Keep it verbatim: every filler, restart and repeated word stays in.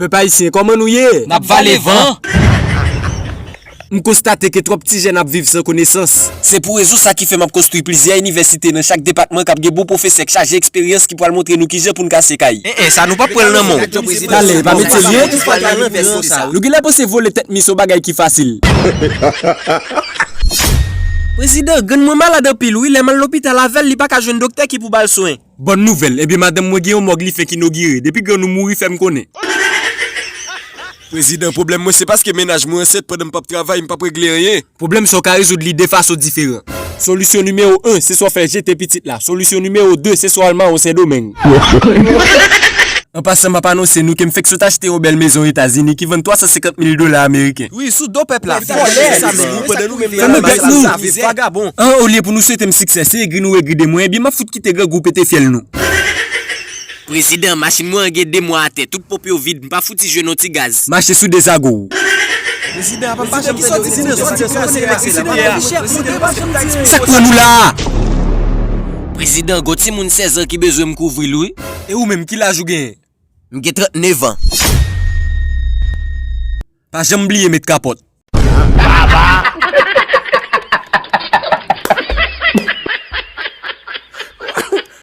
Pèp ayisyen, kòman nou ye? N ap vale van. M konstate ke twòp ti jèn ap viv san konesans. Se pou rezon sa ki fè m ap konstwi plizyè inivèsite nan chak depatman k ap gen bon pwofesè k chaje eksperyans ki pral montre nou kijan pou n kase kay. En en, sa nou p ap pran l nan men w. Talè, pa mete l ye. Nou genlè panse vole tèt mi se yon bagay ki fasil. Prezidan, grann mwen malad anpil wi, lè m al lopital avè l, li pa ka jwenn doktè ki pou ba l swen. Bòn nouvèl, ebyen madanm mwen gen yon mòg li fenk inogire. Depi grann ou mouri, fè m konnen. Prezidan, pwoblèm mwen se paske mennaj mwen ansent pandan m p ap travay, m p ap regle anyen. Pwoblèm sa w ka rezoud li de fason diferan. Solisyon nimewo en, se swa w fè jete pitit la. Solisyon nimewo de, se swa w al mawon Sendomeng. An pasan, m ap anonse nou ke m fenk sot achte yon bèl mezon Etazini ki vann twa san senkant mil dola ameriken. Wi, sou do pèp la. Vòlè sa menm, wi, pandan nou menm nan la, sa vagabon. An, olye pou nou swete m siksè, se egri nou egri de mwen, ebyen m ap fout kite grangou pete fyèl nou. Prezidan, machin mwen an gen de mwa atè, tout ponp yo vid, m pa fouti jwenn yon ti gaz. Mache sou de zago w. Prezidan, apa m pa janm fè de rezon, sa ki pase la? Sa k pran nou la a? Prezidan, gon timoun sèz an ki bezwen m kouvri l wi. E ou menm, ki laj ou genyen? M gen trannnev an. Pa janm bliye met kapòt.